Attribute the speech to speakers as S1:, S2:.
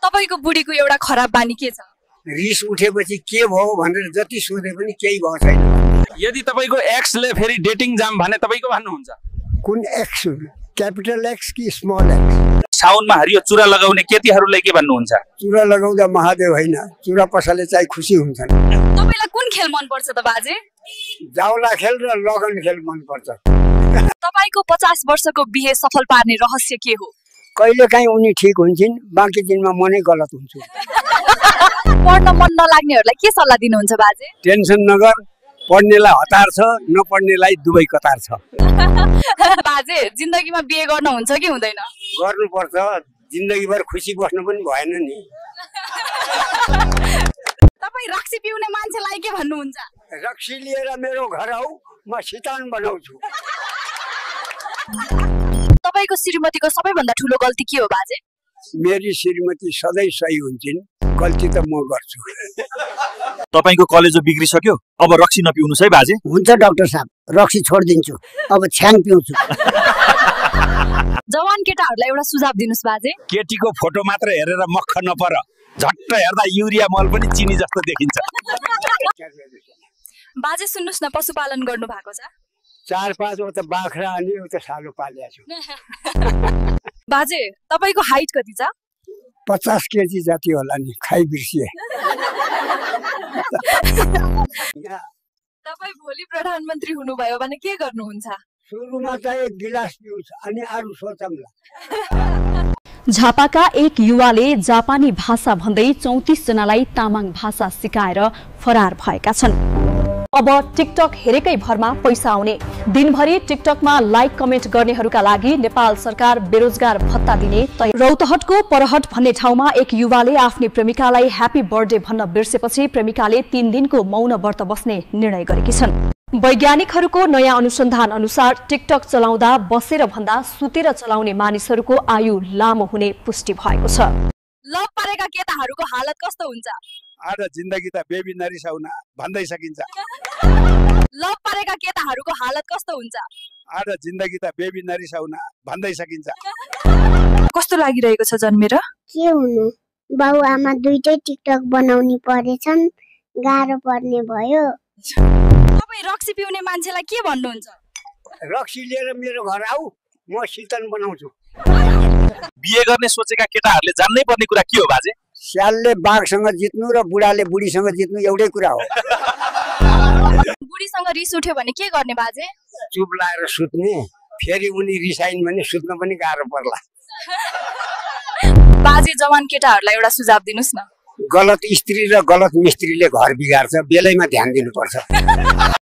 S1: तपाईको बुढीको एउटा खराब बानी के छ?
S2: रिस उठेपछि के भयो भनेर जति सोधे पनि केही भयो छैन।
S3: यदि तपाईको एक्सले फेरि डेटिङ जाम भने तपाईको भन्नुहुन्छ?
S2: कुन एक्स? क्यापिटल एक्स कि स्मल एक्स?
S3: साउनमा हरियो चुरा लगाउने केटीहरूलाई के भन्नुहुन्छ?
S2: चुरा लगाउँदा महादेव होइन, चुरा पसले चाहिँ खुसी हुन्छन्।
S1: तपाईलाई कुन खेल मन पर्छ त बाजे?
S2: जाउला खेल र लगन खेल मन पर्छ।
S1: तपाईको 50 वर्षको बिहे सफल पार्ने रहस्य के हो?
S2: कहिलेकाहीँ उनी ठिक हुन्छन्, बाँकी दिनमा मनै गलत हुन्छ।
S1: पढ्न मन नलाग्नेहरूलाई के सल्लाह दिनुहुन्छ बाजे?
S2: टेन्सन नगर, पढ्नेलाई हतार छ, नपढ्नेलाई दुवै कतार छ।
S1: बाजे जिन्दगीमा बिहे गर्न हुन्छ कि हुँदैन?
S2: गर्नुपर्छ, जिन्दगीभर खुसी बस्नु पनि भएन नि।
S1: तपाईँ रक्सी पिउने मान्छेलाई के भन्नुहुन्छ?
S2: रक्सी लिएर मेरो घर आऊ, म सितान बनाउँछु।
S1: तपाईको श्रीमतीको सबैभन्दा ठुलो गल्ती के हो बाजे?
S2: मेरी श्रीमती सधैँ सही हुन्छन्, गल्ती त म गर्छु।
S4: तपाईको कलेजो बिग्रिसक्यो, अब रक्सी नपिउनुस् है बाजे।
S2: हुन्छ डाक्टर साहब, रक्सी छोडिदिन्छु, अब छ्याङ पिउँछु।
S1: जवान केटाहरूलाई एउटा सुझाव दिनुस् बाजे।
S4: केटीको फोटो मात्र हेरेर मक्ख नपर, झट्ट हेर्दा युरिया मल पनि चिनी जस्तो देखिन्छ।
S1: बाजे सुन्नुस् न, पशुपालन गर्नु भएको छ?
S2: 4-5 बाख्रा अनि एउटा सालो पालेको छु।
S1: बाजे तपाईको हाइट कति छ?
S2: 50 केजी जति होला नि, खाइ बिर्सिए।
S1: तपाई भोलि प्रधानमन्त्री हुनुभयो भने के गर्नुहुन्छ?
S2: सुरुमा त एक गिलास पिउँछ अनि अरु सोचम्ला।
S5: झापाका एक युवाले जापानी भाषा भन्दै 34 जनालाई तामाङ भाषा सिकाएर फरार भएका छन्। अब टिकटक हेरेकै भरमा पैसा आउने, दिनभरि टिकटकमा लाइक कमेन्ट गर्नेहरूका लागि नेपाल सरकार बेरोजगार भत्ता दिने। रौतहटको परहट भन्ने ठाउँमा एक युवाले आफ्नी प्रेमिकालाई ह्यापी बर्थडे भन्न बिर्सेपछि प्रेमिकाले 3 दिनको मौन व्रत बस्ने निर्णय गरेकी छन्। वैज्ञानिकहरूको नयाँ अनुसन्धान अनुसार टिकटक चलाउँदा बसेर भन्दा सुतेर चलाउने मानिसहरूको आयु लामो हुने पुष्टि भएको छ।
S1: लभ परेका केटाहरूको हालत कस्तो हुन्छ?
S4: आज जिन्दगी त बेबी नरिसाउन भन्दै सकिन्छ।
S1: लभ परेका केटाहरूको हालत कस्तो हुन्छ?
S4: आज जिन्दगी त बेबी नरिसाउन भन्दै सकिन्छ।
S1: कस्तो लागिरहेको छ जन्मेर?
S6: के हुनु, बाउ आमा दुईटै टिकटक बनाउनी परेछन्, गाह्रो पर्ने भयो।
S1: तपाई रक्सी पिउने मान्छेलाई के भन्नुहुन्छ?
S2: रक्सी लिएर मेरो घर आऊ, म सितन बनाउँछु।
S4: बिहे गर्ने सोचेका केटाहरूले जान्नै पर्ने कुरा के हो बाजे?
S2: स्यालले बाघसँग जित्नु र बुढाले बुढीसँग जित्नु एउटै कुरा हो।
S1: बुढीसँग रिस उठ्यो भने के गर्ने बाजे?
S2: चुप लाएर सुत्ने, फेरि उनी रिसाइन् भने सुत्न पनि गाह्रो पर्ला।
S1: बाजे जवान केटाहरूलाई एउटा सुझाव दिनुस् न।
S2: गलत स्त्री र गलत मिस्त्रीले घर बिगार्छ, बेलैमा ध्यान दिनुपर्छ।